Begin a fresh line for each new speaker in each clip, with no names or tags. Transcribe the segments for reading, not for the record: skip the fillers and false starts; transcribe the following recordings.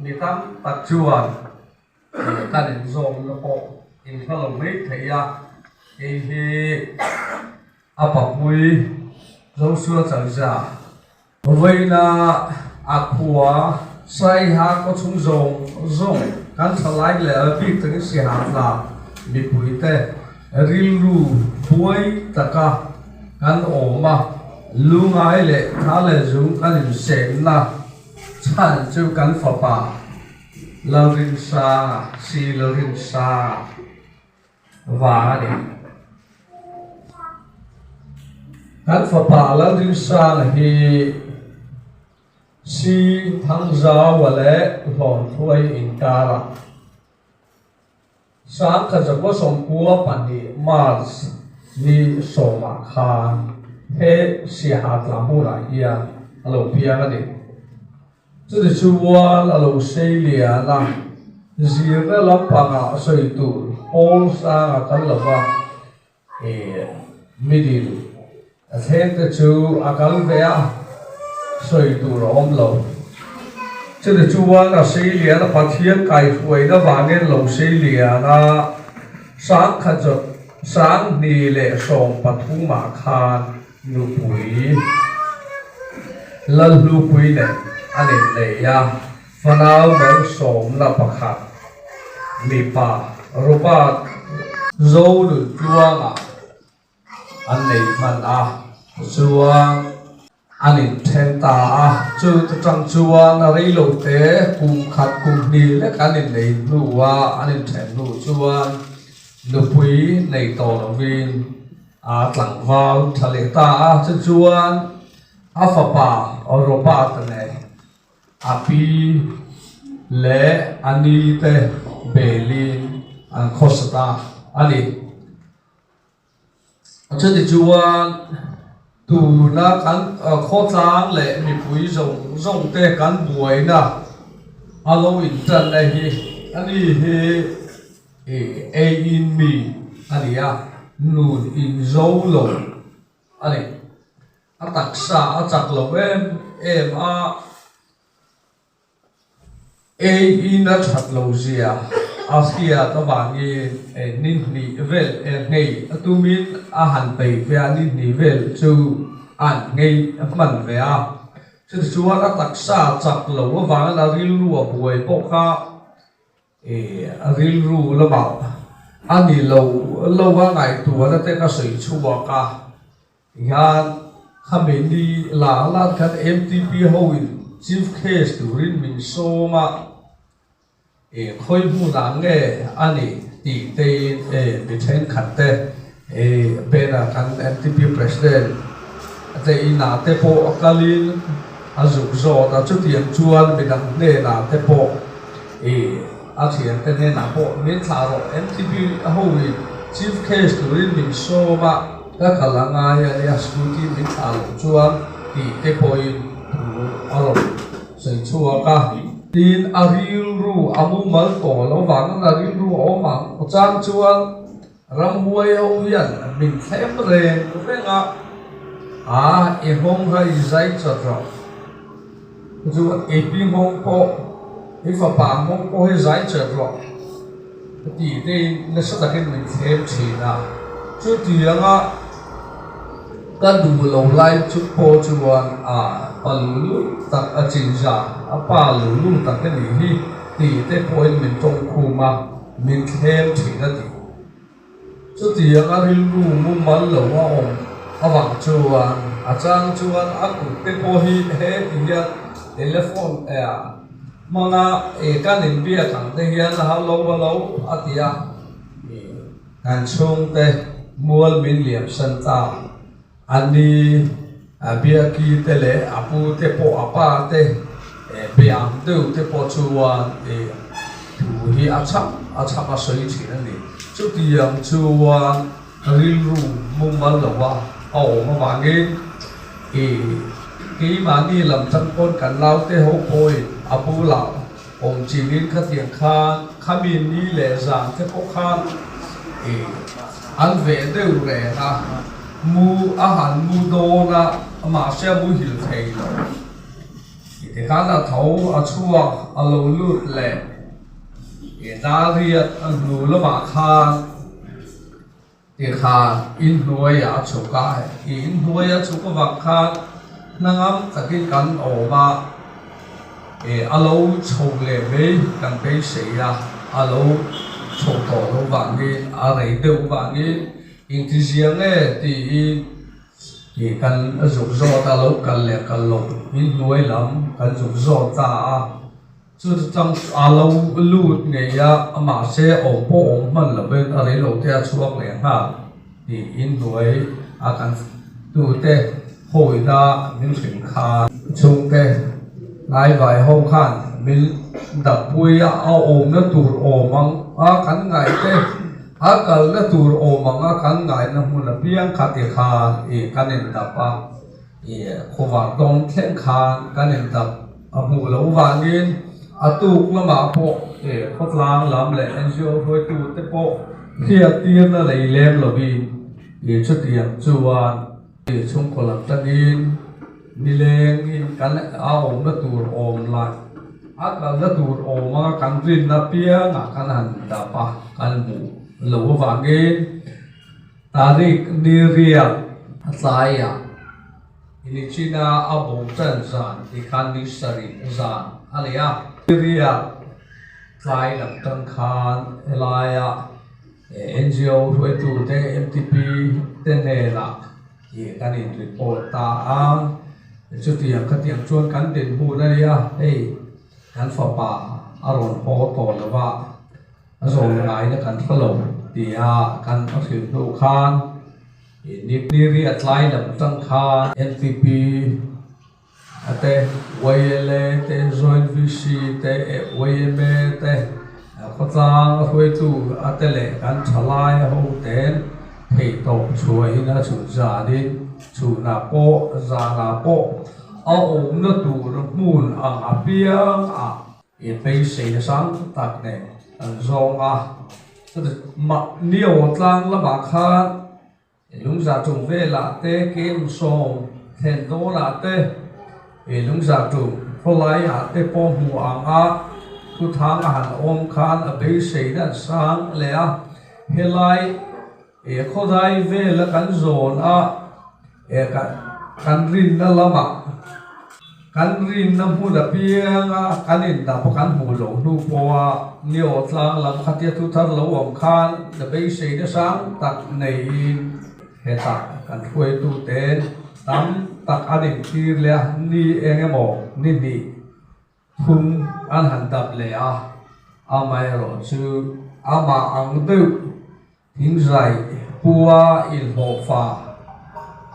Mi tam tak chuan kan inzawmna pawh in hre lo mai thei a, hei hi a papui Joshua Chalza Vawiina a khua Saiha khaw chhung zawng zawng kan thalai leh a bik takin Sihatla mipuite rilru buai taka kan awm a, lungai leh tha leh zung kan insenna chhan chu kan fapa Lalrinsanga, Si Lalrinsanga vang a ni. Kan fapa Lalrinsanga hi Si Thangzaua leh Hlawnthluai inkarah 1992 March ni sawmah khan he Siaha tla hmunah hian a lo piang a ni. Chuti chuan a lo sei lian a, zirna lampangah sawi tur pawl sanga kal lova ih middle a thleng te chu a kal ve a, sawi tur a awm lo. Chuti chuan a sei lian a, Pathian kaihruaina vangin lo sei lian a, sangkhat sanghnih leh sawm pathumah khan Nupui Lalhlupui nen an innei a, fanau malsawmna pakhat mipa Robert Zonuntluanga an nei hman a, chuan an inthen ta a, chu chutang chuan a reilote kum khat kum hnih lek an innei hnua an inthen hnu chuan nupui nei tawh lovin A tlangval tha leh ta a, chu chuan a fapa Robert leh a pi leh a ni te belin an khawsa ta a ni. Chuti chuan tuna kan khawtlang leh mipui zawng zawng te kan buaina a lo intanna hi a ni hi. Ei in mi a ni a, nun in zo lo a ni. A taksa a chak lo em em a, ei in a that lo zia a hriat avangin ni hnih vel nghei a tumin a han bei ve a, ni hnih vel chu a han nghei hman ve a. Chutichuan a taksa chak lo avangin a rilru a buai bawk a. A rilru lamah a ni lo lo a ngaihtuahna te ka sawi chhuak a, tihian khami ni lah lan khan MTP ho in chief case turin min sawm a, khawi hmunah nge a ni tih te in mi thenkhat te Bena kan MTP president te inah te pawh a kalin a zuk zawt a, chutiang chuan midang hnenah te pawh. I a thiante hnenah pawh min thlah rawh MTP ho in chief case turin min sawm a, ka kal a ngai a nia scooty min thlah loh chuan tih te pawhin thu a rawn sawi chhuak a. Tin, a rilru a mumal tawh lo vangin a rilru a awm ang chang chuan ramhuai ho hian min thlem reng reng a, a i nghawng kha i zai chawt rawh. Chu i pi nghawng pawh, i fapa nghawng pawh hi zai chet rawh ka tih te in nasa takin min thlem thin a. Chutianga ka duh lo lai chu pawh chuan a pa lulu tak a chinza, a pa lulu tak a nih hi tih te pawhin min tawngkhum a, min thlem thin a ti. Chutianga rilru mumal lo a awm avang chuan a chang chuan a kut te pawh hi he ti hian telephone hmanga kan inbiak ang te hian a lo a lo a ti a, kan chhungte mual min liam san ta a ni a biaki te leh a pu te pawh a pa te be ang deuh te pawh chuan thu hi a chhap a chhap a sawi thin a ni. Chutiang chuan rilru mumal lova a awm avangin keimahni lam chang pawn kan naute ho pawhin a bulah awm chingin khatiang khan khami ni leh zan te pawh khan an veh deuh reng a. Mu a han mu dawn a, mahse a muhil thei lo. Tikhan a tho a chhuak a lo lut leh i Dariat a hnu lamah khan tikhan inhnuaiah a chhuk a, i inhnuaia chhuk avang khan hnangam takin kan awm a, i a lo chho leh mai kan beisei a, a lo chho tawh lo vangin a rei deuh vangin engtizia nge tiin Ih kan zuk zawt a, lo kal leh kal loh inhnuai lam kan zuk zawt ta a, chu chang a lo lut ngei a, mahse awm pawh awm hman lovin a rei lo te a chhuak leh nghal tih inhnuai a kan tute hawina min hrilh khan chhungte hnaivai ho khan min dappui a, a awmna tur awm ang a kan ngaih te. A kalna tur awm ang a kan ngaihna hmun apiang kha ti khan ih kan indap a, ih khuvar dawng thleng khan kan indap a hmuh loh vangin a tuk lamah pawh ih khawtlang lam leh NGO hruaitu te pawh hriattirna nei lem lovin ih chutiang chuan ih chhungkaw lam tangin nilengin kan a awmna tur awm lah A kalna tur awma kan rinna piangah kan han dap a, kan hmuh lo avangin Tarik ni riak a tlaiah Nichina a bo tan zan ti khan ni sarih zan a ni a. Ni riak tlai lam tan khan helaia NGO hruaitute MTP te hnenah Tih kan in report ta a, chutiang khatiang chuan kan dinhmun a nia, hei kan fapa a rawn haw tawh lo va, a zawn ngaina kan hre lo tia kan hrilh hnu khan ni riat lai lam atang khan NTP te, YLA te, Joint VC te, yma te, khawtlang hruaitu a te leh kan thalai ho ten theihtawp chhuahin a chhun zanin chhunah pawh zanah pawh a awmna tur hmun ang apiang ah i beiseina sang tak nen an zawng a, mahni aw tlang lamah khan Lungzah tum velah te, Kemsawm thlen dawnah te, ih Lungzah tum khawlaiah te pawh hmuh ang a, thuthang a han awm khan a beiseina an sang leh a, helai ih khawdai vela kan zawn a, ih kan rinna lamah Kan rinna hmun apianga kan indap a kan hmuh loh hnu pawha Neo tlang lam khatia thu thar lo awm khan na beiseina sang tak neiin hetah kan hruaituten tam tak an intir leh a, ni eng emaw ni hnih thum an han dap leh a, amaherawhchu amah ang deuh Thingzai pua inhlawhfa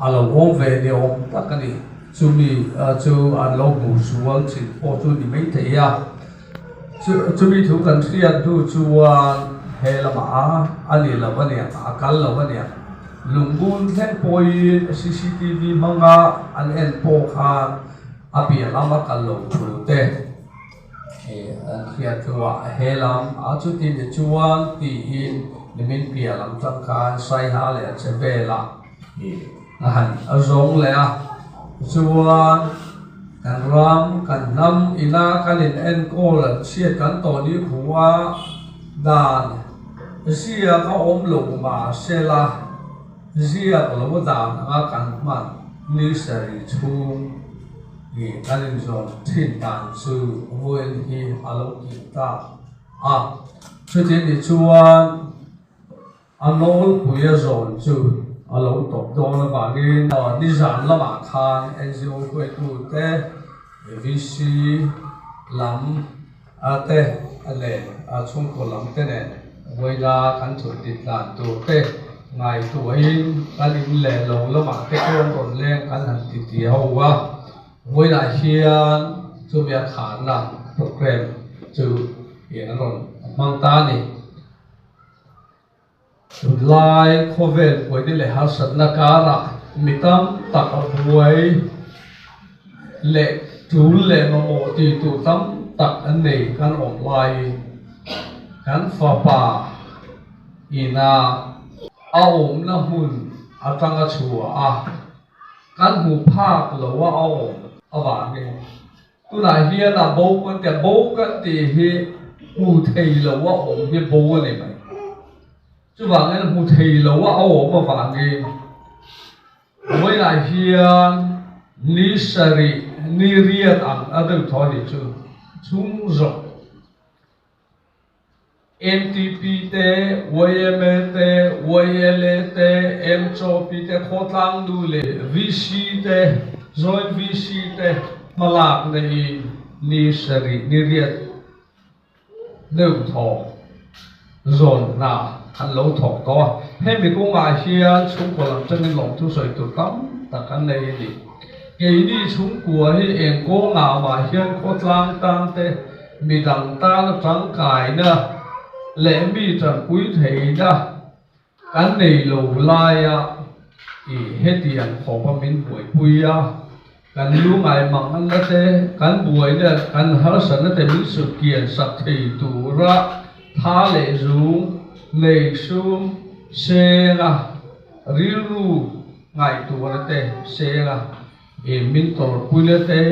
a lo awm ve ni awm tak a ni. Chumi chu an lo hmuh sual thin pawh chu ni mai thei a. Chumi thu kan hriat hnu chuan he lamah a ni lo a niang, a kal lo a niang. Lungbun thleng pawhin cctv hmanga an en pawh khan a piah lama kal lo thu te. An hriat hnuah he lam a chuti ni chuan tiin nimin piah lam tang khan Saiha leh a che velah a han a zawng leh a, tichuan kan ram kan hnam ina kan in enkawl an chhiat kan tawh ni khua dan ziak a awm lo mahsela ziak lo dan anga kan hman ni sarih chhung. Ih kan inzawn thin dan chu Vawiin hi a lo kim ta a, chuti nih chuan a nawlpui a zawn chu a lo tawp dawn avangin nizan lamah khan NGO hruaitute VC lam te leh chhungkaw lam te nen Vawiina kan chhun tit dan tur te ngaihtuahin kan in leh lo lamah te pawh rawn leng kan han ti ti ho a, Vawiinah hian chumi a kharna programme chu an rawn hmang ta a ni. Tunlai khawvel buaina leh harsatna karah mi tam tak a buai leh tul leh mamawh tih tur tam tak an nei kan awm laiin kan fapa ina a awmna hmun atanga chhuah a kan hmu phak lo a awm avangin. Tunah hian a bo kan ti a, bo kan tih hi hmu thei lo a awm hi bo a ni mai. Chuvangin hmu thei lo a awm avangin vawiinah hian ni sarih, ni riat ang a deuh thaw a nih chu chhung zawk. MTP te, yma te, YLA te, MCOP te, Khawtlang nu leh VC te, Joint VC te hmalak neiin ni sarih ni riat deuh thawk zawn hna an lo thawk tawh a. Hemi kawngah hian chhungkaw lam tangin lawmthu sawi tur tam tak an nei a ni. Keini chhungkua hi eng kawngah mah hian khawtlang tan te, Midang tana tangkaina leh mi tanpui theihna kan nei lo laia i hetiang khawpa min buaipui a, kan lungai mang anna te, kan buaina, kan harsatna te min sutkian sak thei tura tha leh zung, nei sum, senga, rilru ngaihtuahna te senga. I min tawrhpuina te,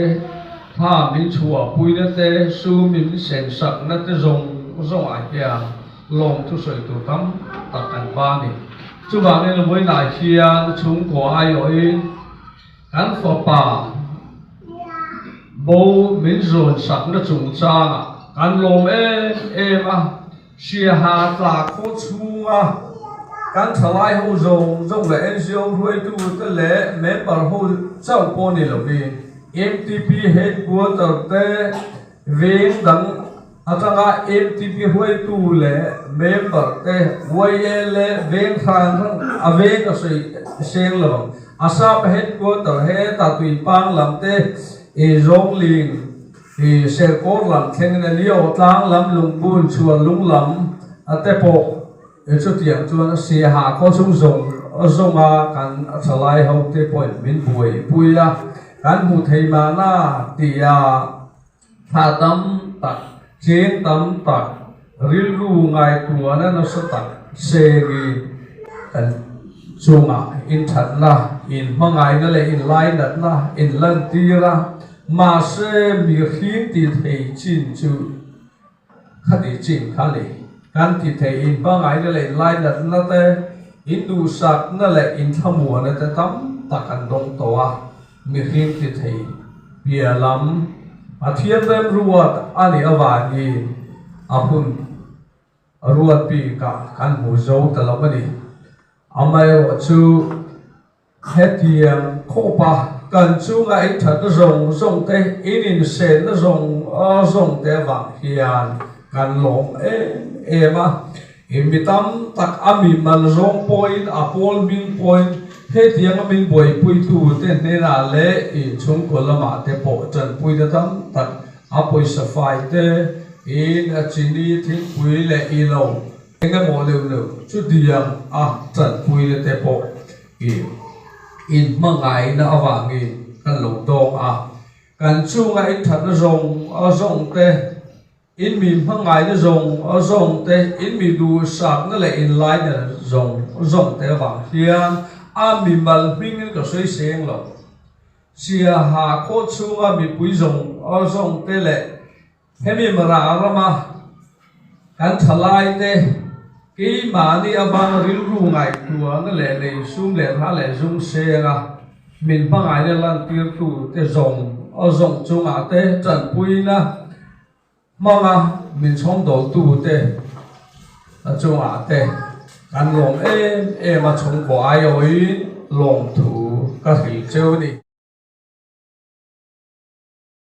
thla min chhuahpuina te, su min sensakna te zawng zawngah hian lawm thusawi tur tam tak kan va a ni. Chuvangin vawiinah hian chhungkaw aiawhin kan fapa bo min zawnsakna chungchangah kan lawm em em a. Siaha tla khaw chhunga kan thalai ho zawng zawng leh NGO hruaitu te leh member ho chauh pawh ni lovin MTP headquarter te veng dang atanga MTP hruaitu leh member te YLA veng hran hran a veng a sawi seng lo ang. Asap headquarter hetah Tuipang lam te Zawngling I Serkawn lam thlengin a Lio tlang lam lungbun chhuan lung lam a te pawh chutiang chuan a siaha khaw chung zawng zawnga kan thalai ho te pawhin min buaipui a, kan hmu thei mahna tia thla tam tak, cheng tam tak, rilru ngaihtuahna nasa tak sengin kan chungah inthatna, inhmangaihna leh inlainatna inlantir a. Mahse, mihring ti thei chin chu khati chin kha ni. Kan ti thei inhmangaihna leh inlainatna te, induhsakna leh inthlamuanna te tam tak an dawng tawh a, mihring ti thei piah lam Pathian remruat a nih avangin a hun ruat bikah kan hmu zo ta lo a ni. Amaherawhchu chu Hetiang khawpa kan chunga in thatna zawng zawng te, in insenna zawng zawng te avang hian kan lawm em em a. I mi tam tak a mi mal zawng pawhin, a pawl hming pawhin hetianga min buaipuitu te hnenah leh i chhungkaw lamah te pawh tanpuina tam tak a pawisa fai te, in a chini thingpui leh i lo Eng emaw leuh leuh chutiang a tanpuina te pawh i inhmangaihna avangin kan lo dawng a. Kan chunga inthatna zawng zawng te, in mi hmangaihna zawng zawng te, in mi duhsakna leh inlaina zawng zawng te avang hian a mimal hmingin ka sawi seng lo. Siaha khaw chhunga mipui zawng zawng te leh Hemi Mara rama kan thalaite keimahni avanga rilru ngaihtuahna leh lei sum leh hla leh zum senga min hmangaihna lantirtute zawng zawng chungah te tanpuina hmanga min chhawmdawltute chungah te kan lawm em em a chhungkaw aiawhin lawmthu ka hrilh cheu a ni.